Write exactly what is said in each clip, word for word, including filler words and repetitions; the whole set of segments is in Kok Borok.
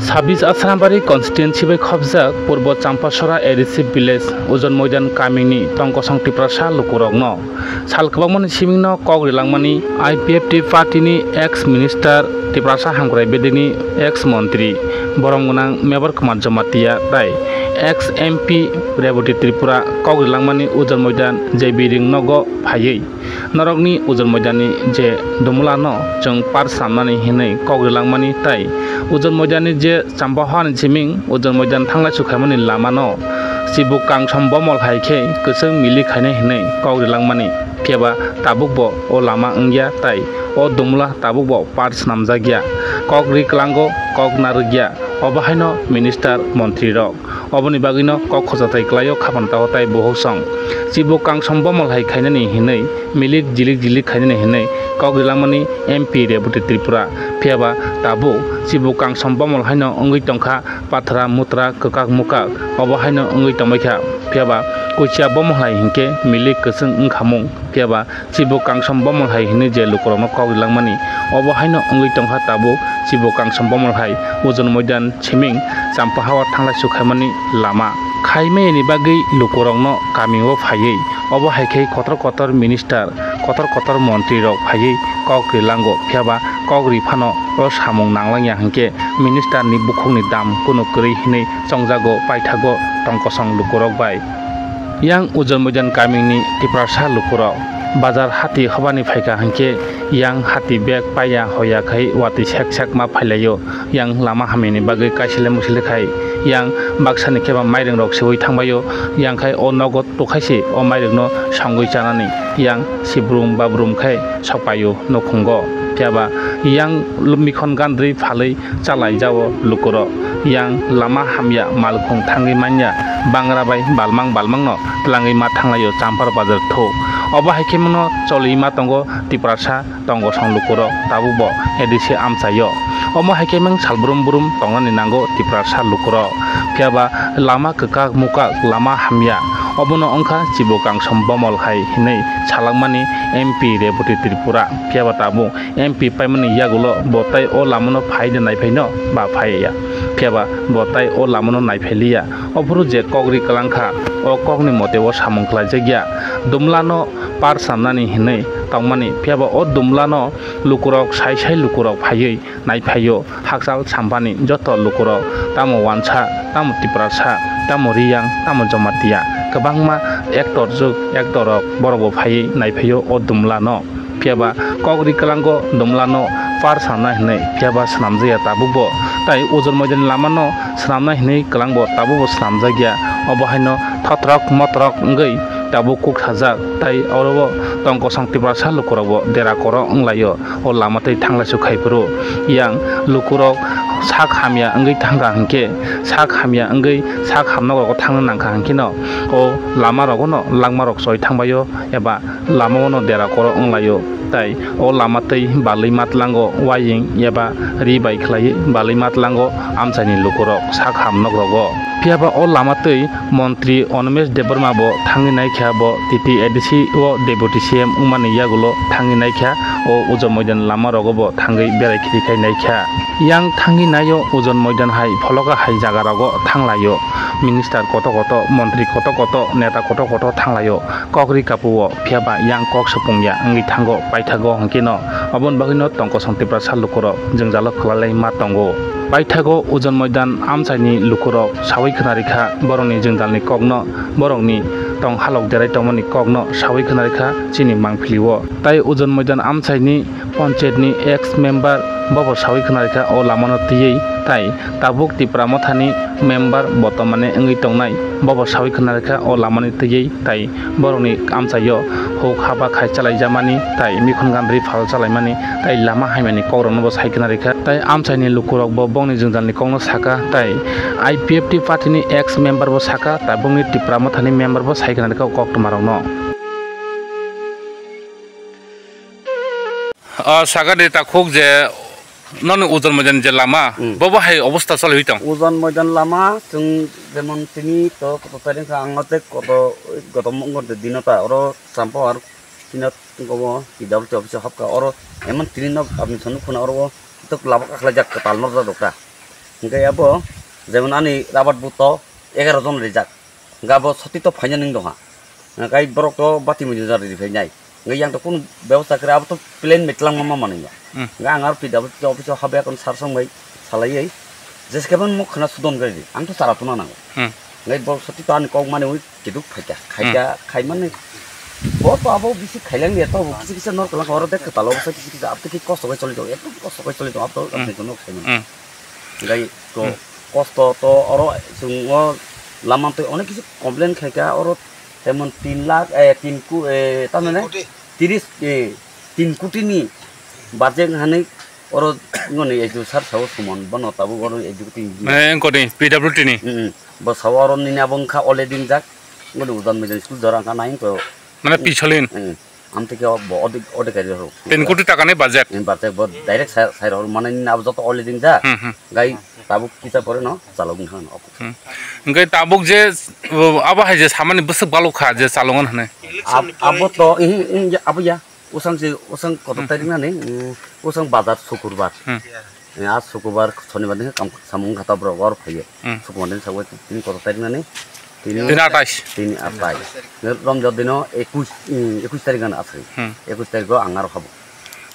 Sabis Asrambari constituency bai khopjak Purbo Champasora A D C village Ujon Moidan kamini tongkosong Tiprasa lukurokno sal kwbangmani simingno kok rilangmani I P F T party ni ex minister, Tiprasa Hamkrai Bedini ex montri, borom gwnang Mebar Kumar Jamatia tai ex M P Reboti Tripura kok rilangmani Ujon Moidan J B Ring nogo phaiwi norokni Ujon Moidani je dumulano chwng par swnamnani hinwi kok rilangmani tai Ujon Moidani je Champahani siming Ujon Moidan thanglai sukhaimani lamano Chibuk Kangsom Bomol hai khe kwchwng milik khainai hinwi kok rilangmani, phiyaba tabukbo o lama wngya tai o dumula tabukbo par swnamjakya. Kok ri kwlango, kok narwkya, obo haino minister, montrirok. Oboni bagwino kok khojatai kwlaio, khapang tago tai bohok song. Chibuk Kangsom Bomol hai khainani hinwi, milik jilik jilik khainani hinwi kok rilangmani M P Reboti Tripura. Phiyaba tabuk Chibuk Kangsom Bomol haino wngwi tongkha pathra mutra kwkak mukak, obo haino wngwi tongbaikha. Phiyaba Kuchia Bomol hai hinkhe milik kwchwng wngkhamung. Phiyaba Chibuk Kangsom Bomol hai hinwi je lukurokno kok rilangmani, obo haino wngwi tongkha tabuk Chibuk Kangsom Bomol hai Ujon Moidan siming Champahawa thanglai sukhaimani lama. Khaimayani bagwi lukurokno kamio phaiwi, obo hai khe kotor kotor minister, kotor kotor montrirok phaiwi kok rilango, phiyaba kok ri phano o samung nanglangya hinkhe minister ni bukhukni dam kunu kwrwi hinwi chongjago paithago tongkosong lukurok bai. Yang Ujon Moidan kamini Tiprasa lukurok bazar hati hobani phaikha hinkhe yang hati bag paiya hoya khai watwi sek sek ma phailaio. Yang lama hamyani bagwi kaisile musile khai yang baksani khe ba mairingrok seui thangbaio. Yang khai o nogo tukhaise o mairokno songwi chanani yang sibrum babrum khai sokpaio nukhungo. Phiyaba yang mikhon gandri phalwi chalaijao lukurok. Yang lama hamya malkhung thangwi manya bangra bai balmang balmangno twlangwi ma thanglaio Champar bazar thuk. Obo hai khe mano choliwi ma tongo Tiprasa tongosong lukurok tabukbo A D C amchaio. Omo hai khe meng salbrum brum tongnani nango Tiprasa lukurok. Phiyaba lama kwkak mukak lama hamya. Obono wngkha Chibuk Kangsom Bomol hai hinwi salakmani M P Reboti Tripura. Phiyaba tabuk M P paimani yagulo bo tai o lamano phai de naiphaino ba phaiya. Phiyaba bo tai o lamano naiphai liya. Ophuru je kok ri kwlangkha, o kokni mote o samung khlaijakya. Dumlano par samnani hinwi tongmani, phiyaba o dumlano lukurok sai sai lukurok phaiwi naiphaio. Hakchal sampani joto lukurok, tamo wansa, tamo Tiprasa, tamo Riyang, tamo Jamatia, kwbangma actor jwk actor rok borokbo phaiwi naiphaio o dumlano. Phiyaba kok ri kwlango dumlano par swnamna hinwi, phiyaba swnamjakya tabukbo. Tai Ujon Moidani lamano swnamna hinwi kwlangbo tabukbo swnamjakya. Obo haino thotrok motrok wngwi tabuk kuk sajak. Tai orobo tongkosong Tiprasa lukurokbo dera koro wnglaio. O lama twi thanglaisu khai phuru yang lukurok sak hamya wngwi thangkha hinkhe, sak hamya wngwi sak hamnokrogo thangna nangkha hinkheno o lamarogono langmarok choi thangbaio eba lamao no dera koro wnglaio, tai o lama twi balwi matlango waying eba ri bai khlaiwi balwi matlango amchaini lukurok sak ham nokrogo. Phiyaba o lama twi montri Animesh Debbarma bo thangwi naikha, bo T T A D C o deputy C M wngmani yagulo thangwi naikha, o Ujon Moidan lama rogo bo thangwi berai khiri khai naikha. Yang thangwi naio Ujon Moidan hai pholoka hai jaga rogo thanglaio, minister koto koto, montri koto koto, neta koto koto thanglaio. Kokri kapuo, phiyaba yang kok supungya wngwi thango paithago hwnkhe no. Aboni bagwino tongkosong Tiprasa lukurok jwngjalo khwlalai ma tongo. Paithago Ujon Moidan amchaini lukurok sawi khwnarikha borokni jwngjalni kokno, borokni tong halok derai tongmani kokno sawi khwnarikha chini mangpilio. Tai Ujon Moidan amchaini Panchayatni ex member bobo sawi khwnarikha o lamano twiwi, tai tabuk Tipra Mothani member botomani wngwi tongnai bobo sawi khwnarikha o lamani twiwi, tai borokni amchaio huk haba khai chalaijamani, tai mikhon gandri phal chalaimani, tai lama haimani kokrokno bo sai khwnarikha, tai amchaini lukurokbo bongni jwngjalni kokno saka, tai I P F T partyni ex member bo saka, tabukni Tipra Mothani member bo sai khwnarikha o koktwmarokno. O saka de takhuk je noni Ujon Moidan je lama, hmm, bobo hai obosta choliwi tong. Ujon Moidan lama chwng jemon tini to koto tarik wngkha, ang o tei koto gotom wngkha de dino ta oro champa ar tino wngkha bo P W D office o hapkha, oro emon tini nok apni sanu khuna oro o tok lama kakhlai jak kwtal nok jak dokta. Hwnkhe abo jemon ani rabat buto egaroh jon rijak. Hwnkhe abo soti to phaina ning dongha. Hwnkhe borok to bati mui jora ri phainai. Hwnkhe yang to kunu bebosta kwrwi abo to plain mai twlangma ma manwi ya. Hmm. Hwnkhe ang aro P W D office o habwi akon sar song bai salaiwi jeskhe ban mokh khna sudon gari. Ang to chara tuna nango. Hmm. Hwnkhe borok soti to ani kok mani ui kiduk phaikha. Khaikha, hmm, khaimani bo to abo bisi khailang ya to kisa kisa nor kwlangkha oro de kwtalo bwsa kisa kisa abo to ki kosto kai choli tongo. Ekdom kosto kai choli tongo abo to. Hmm. Aboni jono khaimani. Hmm. Hwnkhe to, hmm, kosto to oro chwng o lama twi onek kisi complain khaikha oro temon tin lakh, eh, tin ku-, eh, tamone tin koti. Tiris, eh, tin koti ni budget hani oro ngoni edu sar sao sumon bono tabuk oro edu tin. Mane engkoni P W D ni? Mm, mm. Bo sao oro nini abo wngkha already wngjak ngoni udan mejan school jora wngkha nine to. Mane pisolin? Mm. Amtwi khe bo odek, odek kari rw. Tin koti taka ni budget? Ni budget bo direct sai, sai rw mane nini abo joto already wngjak. Hmm, hmm. Gai tabuk kisa pore no chalok wngkha no. Hmm. Hwnkhe tabuk je, o, abo hai je samani bwswk balok kha je chalok wngkha hwnwi. Ab-, abo to, ih, ih, abo ya. Usang se, usang kotor tarik nani, mm, usang bazar sukurbar. Hmm. Eh, a sukurbar, sonibar ni kam samung kha ta borok oro phaiyo. Hmm. Sukurbar ni sawi tini kotor tarik nani? Tini, tini atais. Tini atais. Romjak dino ekush, mm, ekush tarik ano asai. Hmm. Ekush tarik o ang aro habo.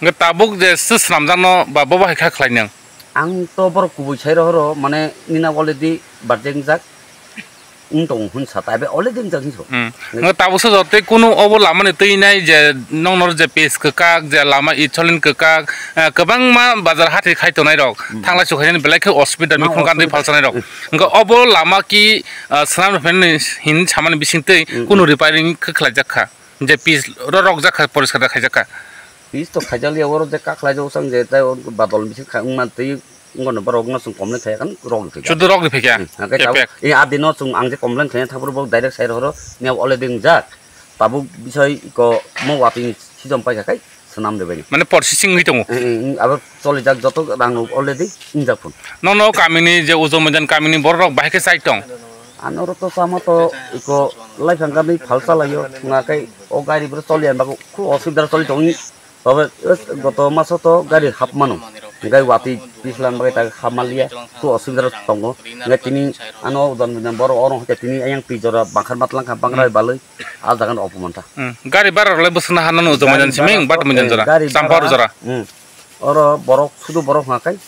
Hwnkhe tabuk je se swnamjakno ba bobo hai kha khlai nang? Ang to borok kubui sai rohoro, mane nina already birthday wngjak. Wng tongo hwn sa, taibe already wngjak hinso. Hmm. Hwnkhe tabuk se jotoi kunu obo lamani twi nai je nokno je pis kwkak, je lama itsolin kwkak, eh, kwbangma bazar hati khai tongnai rok, hmm, thanglai chukhainani belai khe osubida, ma mikhung gandri osubida phalchanai rok. Hmm. Hwnkhe obo lama ki, ah, swnam rwphainani hin samani bisingtwi, hmm, kunu repairing khe khlaijak kha. Je pis ro rokjak kha, poriskar da khaijak kha. Pis to khaijakliya, oro je kakhlaijak usang je tei badol bising kha wngma twi wngkha no borok no chwng complain khaiya khan rok rwphikha. Sudu rok rwphikha? Hmm, hake tabuk, epek. E adi no chwng ang je complain khaina thaphuru bo direct sai rohoro ni already wngjak. Tabuk bisoi ko mo watwi ni season paikha khai swnam rwbaini. Mane processing wngwi tongo? Hmm, hmm, hmm, abo cholijak joto rang rok already wngjak phun. Nono kamini je Ujo Moidan kamini borok rok bahai khe chai tong? Ano oro to chama to iko laiphang gani phal chalaio, wngkha khe o gari bwrwi choliya bagwi khub osubida choli tongwi. Tobe goto maso to gari hap mano, gai watwi pislan bagwi ta hap manliya, khub osubida tongo. Hwnkhe tini ano udan udan borok oro hwnkhe tini ayang twi jora bangkhar matlang kha bangra bai balwi, a jaga no opoman ta. Hmm. Gari bara rok lai bwswkno hano no Ujo Moidan simi bata Moidan jora, Champar jora. Hmm. Oro borok, sudu borok hwnka khe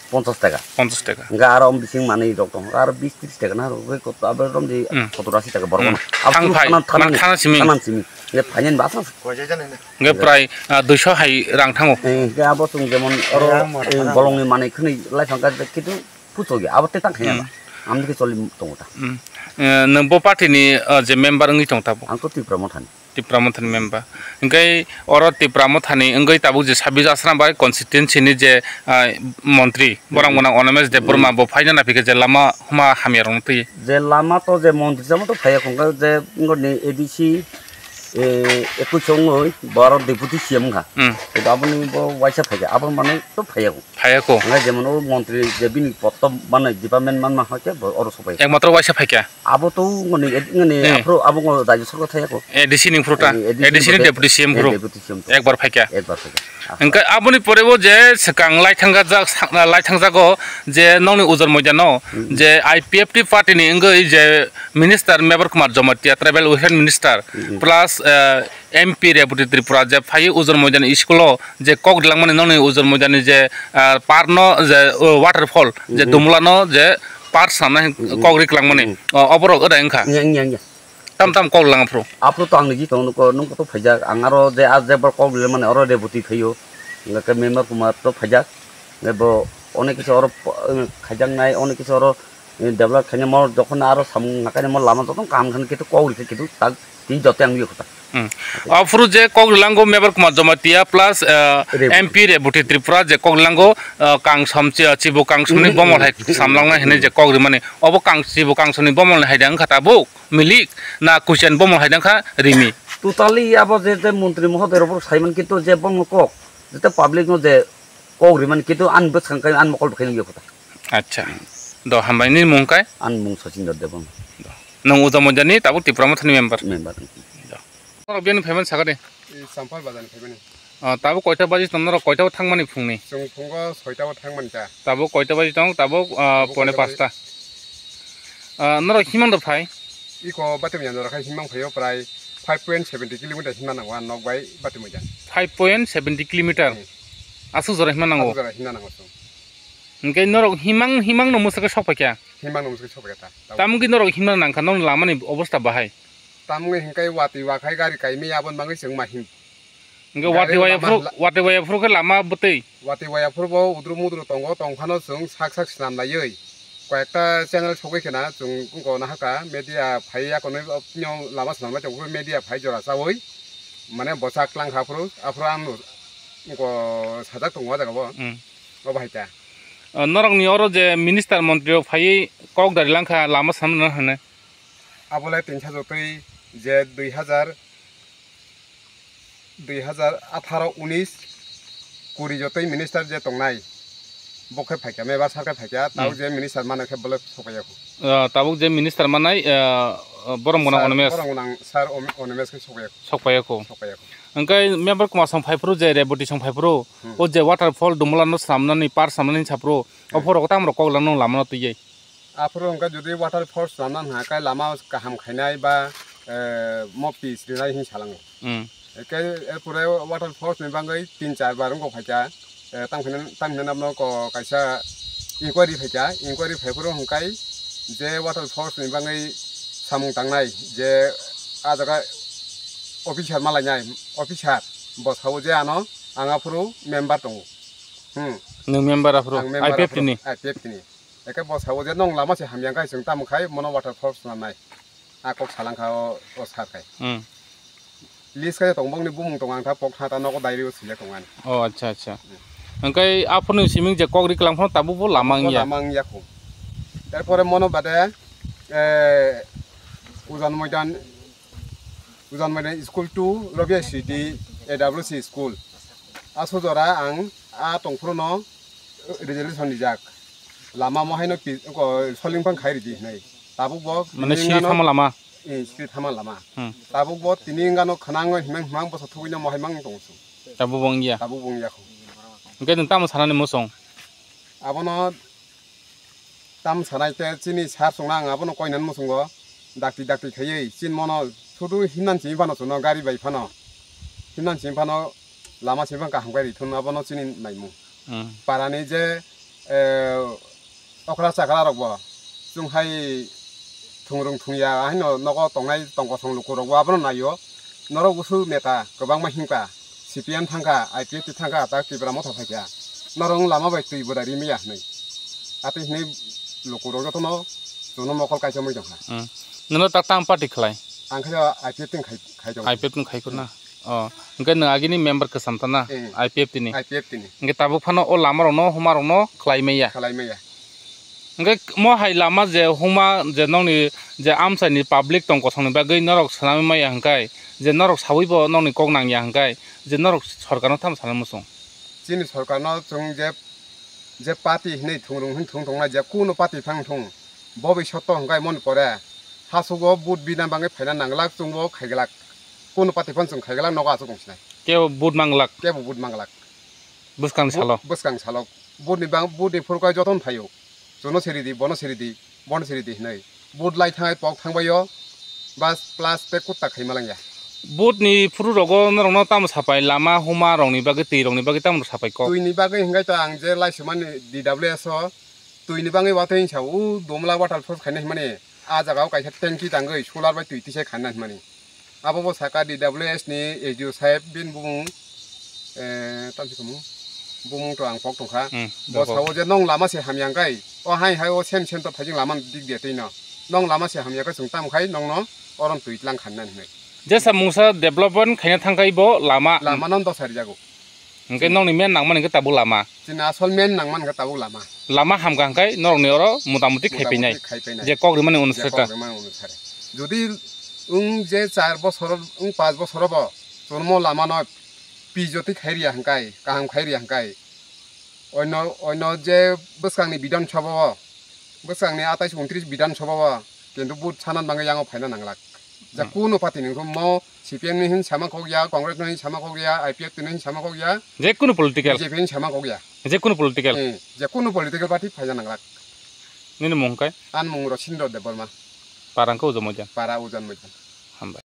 ponchas taka. Ponchas taka. Hwnka aro om bising manwi rok tongo, aro bis tris taka na rok, abo romdi, hmm, sottor asi taka borok. Hmm. Abo thang phai, thana, thana simi. Thana simi. Ye phainani basa. Hwnka prai, ah, duiso hai rang thango. Eh, hwnka abo chwng jemon oro, eh, bolongni manwi khwnwi laiphang ka kitu puchogya, abo te tang khaina. Hmm. Amni khe choli tongo ta. Hmm. Eh, nwng bo party ni, ah, je member wngwi tong ta bo? Ang to Tipra Mothani. Tipra Mothani member. Hwnkhe oro Tipra Mothani wngwi tabuk je sabis Asram bai constituency ni je, ah, montri, borok, hmm, gwnang Onomesh Debbarma, hmm, bo phaina naphikhe je lama huma hamya rokno twi. Je lama to je montri samo to phaiya khongkha je ngoni A D C, eh, ekush wngwi bo aro deputy C M wngkha. Hmm. Tei aboni bo waisa phaikha, abo manwi to phaiya kho. Phaiya kho. Hwnkhai jemon o montri je bini potto manwi department manma hwnkhe bo oro sopai. Ekmatro waisa phaikha. Abo to ngoni, ngoni, eh, aphuru abo ngo Rajya Sarkar thaya ko. A D C ni phuru ta? Eh, A D C ni phuru ta? A D C ni deputy C M, eh, phuru? Deputy C M to. Ekbar phaikha. Ekbar phaikha. Hwnkhe aboni pore bo je swkang lai thangjago, lai thangjago je nokni Ujo Moidano, hmm, je I P F T party ni wngwi je minister Mebar Kumar Jamatia, tribal welfare minister, hmm, plus, eh, M P Rebati Tripura je phaiwi Ujo Moidani school o je kok rilangmani nokni Ujo Moidani je, ah, park no je, oh, waterfall je, mhm, Dumula no je park sanai, mhm, kok ri klangmani. Mhm. O, oborok wngkha. Wngya, wngya, wngya. Tam tam kok lang aphuru. Aphuru to ang niji tongo, nuko, nung to phaijak. Ang aro je, ah, je bor kok rilangmani oro Rebati phaio. Hingke Mebar Kumar to phaijak. Hingke bo onek kisa oro po-, eh, khaijaknai, onek kisa oro eh, develop khainai mo jokhon aro samung nakhai mo lama joto kaham khe kitu kok rikhe kitu tak tin joto ang yokho ta. Hmm. Aphuru je kok rilango Mebar Kumar Jamatia plus, eh, Rebati. M P Rebati Tripura je kok rilango, eh, kangsom chi-, chibu kangsom ni, hmm, bomol hai, hmm, samlangnai hinui je kok rimani. Obo kang-, chibu kangsom ni bomol ni hai dang kha tabuk milik na kuchen bomol hai dang kha rimi. Totally abo je, je montri mohoday rok saiman kitu je bongno kok jete public no je kok rimani kitu an bwskang kai an mokol bwkhai yokho ta. Acha. Do hambai, nini mung kai? Ani mung Sachin Debbarma. Do. Nwng Ujo Moidani tabuk Tipra Mothani member? Member. Do. Norok bini phaimani sakha de? Ei Champar bazar ni phaimani. Ah, tabuk koita baji tong norok, koita o thangmani phungni? Chwng phungo soita o thangmani ta. Tabuk koita baji tong, tabuk, ah, Tabuk pone koita baji. Pasta. Ah, norok himang da phai? Iko Batimoijan jora khai himang phaio prai five point seventy kilometer himna nango, ang nok bai Batimoijan. Five point seventy kilometer? Hmm. Aswk jora himna nango? Aswk jora himna nango chwng. Hwnkhe norok himang, himang no mwswk sok phaikha? Himang no mwswk sok phaikha ta. Tamungkhe norok himna nangkha, nokni lamani obostha bahai? Tamungkhe hwnkhe watwi wakhai gari kaimai aboni bagwi chwng ma him. Hwnkhe gari watwi waya lama phuru, hla- watwi waya phuru khe lama bwtwi? Watwi waya phuru bo udru mudru tongo, tongphano chwng sak sak swnam laiwi. Koyekta channel sogwi khena chwng wngkha nahaka media phai yakono lama swnam lai tongphuru media phai jora chawi mane bwchak tlang kha phuru aphuru ang wngkha sajak tongo o jaga o. Hmm. Obo hai ta. Ah, norokni oro je minister montri rok phaiwi kok dari langkha lama swnam rwna hwnwi. Abole tinsa jotwi je dui hazar, dui hazar atharo unis kuri jotwi minister je tongnai, bo khe phaikha, mebar sar khe phaikha, tabuk Hmm. je minister mano khe bole sokpaiya kho. Ah, tabuk je minister manai, ah, ah, borom gwnang Sir, Onomesh. Borom gwnang Sir Om-, Onomesh khe sokpaiya kho. Sokpaiya kho. Sokpaiya kho. Hwnkhe member kuma song phaiphuru je Reboti song phaiphuru, Hmm. o je waterfall Dumulano swnamnani, park swnamnani saphuru, o Hmm. phorok tamrok kok lano lamano twiwi. Aphuru hwnkhe jodi water force rwna hwnkha khe lama kaham khainai ba, eh, mo pitch rinai hinwi salango. Hmm. Eke, erpore water force ni bagwi tin char bar wngkha phaikha, eh, tamo hwnwi, tamo hwnwi abono ko kaisa inquiry phaikha, inquiry phaiphuru hwnkhe je water force ni bagwi samung tangnai je ah jaga officer malainai, officer bo sao je ano ang aphuru member tongo. Hmm. Nwng member aphuru? Ang member I P F T ni? Aphuru, I P F T ni. Eke bo sao je nong lama se hamya khe chwng tamo khai mono water force nanai. A kok salang kha o, o sir khai. Hmm. List khai tong bongni bumung tong ang tha pok tha ta nogo diary o swijak tong ani. Oh, acha, acha. Hmm. Hwnkhe aphuruni siming je kok ri klang phano tabuk bo lama wngya? Lama wngya kho. Erpore mono bade, eh, Ujan Moidan, Ujan Moidan school to Rabia City A W C school. Aso jora ang a tongphuru no resolution rijak. Lama mo haino pi-, ko soling phang khai ridi hinwi. Tabuk bo mane tini siri wngano thama lama? Eh, siri thama lama. Hmm. Tabuk bo tini wngano khwnango himang himang bosa thugwino mo hai mang tong sung. Tabuk bo wngya? Tabuk bo wngya kho. Hwnkhe nwng tamo sanani muchung? Abono tam sanai te chini sir chwngno ang abono koinani muchungo dakti dakti khaiwi chin mono sudu himnani simi phano chwngno gari bai phano himnani simi phano lama simi phano kaham khe rithun abono chini naimung. Hmm. Parani je, eh, okra chakra rok bo chwng hai thungrung thungya haino nogo tongnai tongkosong luku rok bo abono naio. Norok usu neta kwbangma himkha. C P M thangkha, I P F T thangkha, ta Tipra Motha phaikha. Norok lama bai twi bwdai rimaya hinwi. Atwi hinwi lukurok jotono chwngno mokol kaisa mui tongkha. Hmm. Nono ta tang party khlai? Ang khe I P F T ni khai, khai tongo. I P F T ni khai khuna? Oh, hwnkhe nwng agini member kwcham ta na? Eh. I P F T ni? I P F T ni. Hwnkhe tabuk phano o lama rokno, huma rokno khlai maya? Khlai maya. Hwnkhe mo hai lama je huma je nokni je amchaini public tong kosongni bagwi norok swnamwi maya hwnkhe, je norok sawi bo nokni kok nangya hwnkhe, je norok sorkarno tamo sana muchung? Chini sorkarno chwng je, je party hinwi thungrung hin thung tongna je kuno party phang thung, bo bai sotto hwnkhe moni pore hasugo vote bina bagwi phaina nanglak chwngbo khaiglak, kuno party phano chwng khaiglak nogo aswk wngsinai. Kebo vote manglak? Kebo vote manglak. Bwskang salo? Bwskang salo. Vote ni bang, vote ni phuru kai jotono phaio. Chuno siri di, bono siri di, bono siri di hinwi. Vote lai thangai pok thangbaio, bas plus tei kutta khai malangya. Vote ni phuru rogo norokno tamo sapai lama huma rokni bagwi, twi rokni bagwi tamo sapai kok? Twi ni bagwi hwnkhe to ang je lai sumani D W S o twi ni bagwi watwi sa u Domla water force khaina himani a jaga o kaisa tanki tangwi solar bai twi tisai khaina himani. Abo bo saka D W S ni S D O saheb bini bumung, eh, tamsi kamo bumung to ang pok tongkha. Hmm, bo bo. Sao je nong lama se hamya hwnkhe, o hai hai o sem sem to phaijing lama dik de twi no. Nong lama se hamya khe chwng tam khai nong no oron twi tlang khan nani hinwi. Jesa mungsa development khaina thang khai bo lama. Lama no dosa rijago. Hwnkhe nokni main nangmani hwnkhe tabuk lama. Chini asol main nangmani hwnkhe tabuk lama. Lama hamkha hwnkhe norokni oro motamuti khai painai. Motamuti khai painai. Je kok rimani onusare ta. Je kok rimani onusare. Jodi wng je char bosor, wng panch bosoro bo chwngno lamano pijoti khai riya hwnkhe, kaham khai riya hwnkhe, oino, oino je bwskangni Bidhan Sabha o, bwskangni atais untris Bidhan Sabha o, kintu vote sana bagwi yango phaina nanglak. Je Hmm. kuno party ni mo C P M ni hin sama kok ya, Congress ni hin sama kok ya, I P F T ni hin sama kok ya, Je kuno political. B J P ni sama kok ya. Je kuno political. Eh, je kuno political party phaija nanglak. Nini mung kai? An mung Rosindro Debbarma. Parang ko Ujomoja. Para Ujomoja. Hambai.